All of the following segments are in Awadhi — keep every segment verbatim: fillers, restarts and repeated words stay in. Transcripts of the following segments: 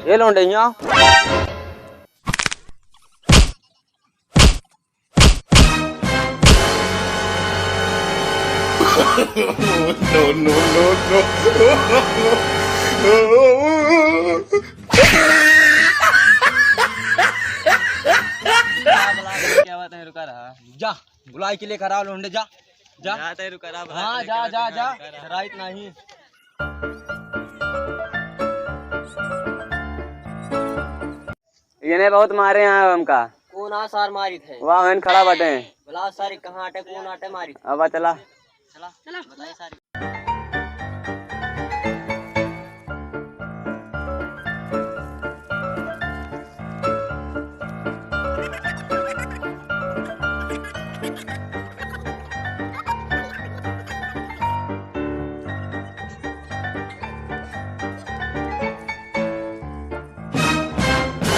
ये लौंडे यहाँ। No, no, no, no। क्या बात है, रुका रहा। जा, बुलाई के लेकर आओ लौंडे, जा, जा। जाते रुका रहा, हाँ, जा, जा, जा। डराइत नहीं। इने बहुत मारे हैं हमका। कौन आ सार मारित है? वाह, वहन खड़ा बाटे। बोला सारे कहाँ आटे, कौन आटे मारित? अब चला। चला, चला। बताइए सारे।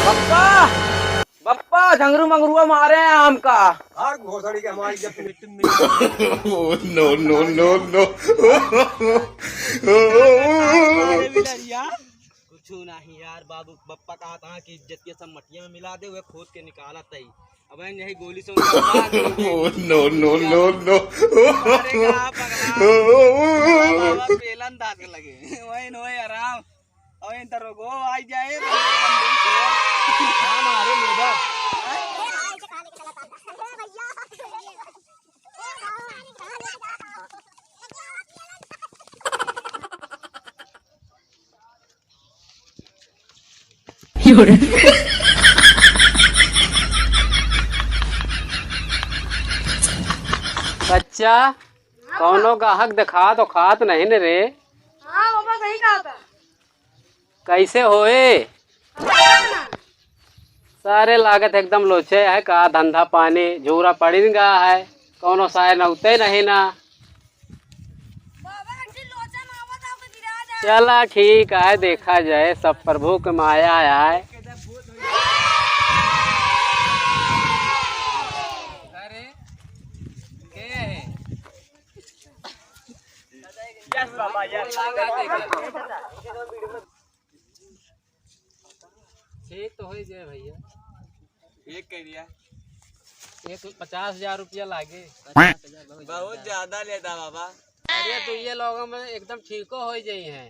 बप्पा! बप्पा, झंगरू मंगरुआ मारे हैं हमका। हर घोसड़ी के हमारी जब No, no, no, no। कुछ नहीं यार, बाबू बप्पा कहा था कि इज्जत के सब मटिया में मिला दे, वह खोद के निकाला तई। अब यही गोली से उनका मार दे। No, no, no, no। अरे का पगला। बाबा पेलन दांत के लगे। वही नोए आराम। अबे दरोगो आई जाए, बंदूक, बंदूक। हाँ, मारे लेबर। बच्चा, कौनो गाहक देखात ओखात नहीं न रे? हाँ बाबा, सही कहा था। कैसे होए? सारे लागत एकदम लोचे है, का धंधा पानी झूरा पड़िन गा है, कौनो साय नौते नहीं ना। चला ठीक है, देखा जाए, सब प्रभु के माया है। ठीक तो हो ही जाए भैया। एक कह दिया। एक पचास हजार रुपया लागे। बहुत ज्यादा लेता बाबा। अरे तो ये लोगों में एकदम ठीको हो जाई हैं।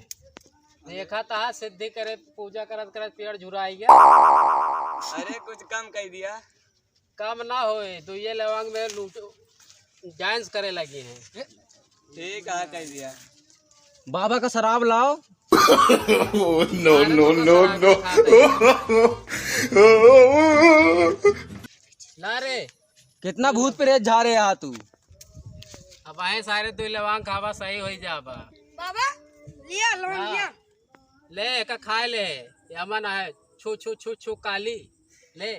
देखा था सिद्धि करे, पूजा करत करत पेड़ झुराई गया। अरे कुछ कम कह दिया। कम ना होए, दुइये लवंग में लूट, dance करे लगी हैं। ठीक है, कह दिया। बाबा का शराब लाओ। No, no, no, no। ना रे। कितना भूत प्रेत झारे हा तू। अब आए सारे दुई लवंग खावा, सही होई जाबा। बाबा, लिया, लवंग हाँ। लिया। ले, एका खाए ले। ये अमन है, छू, छू, छू, छू, काली। ले।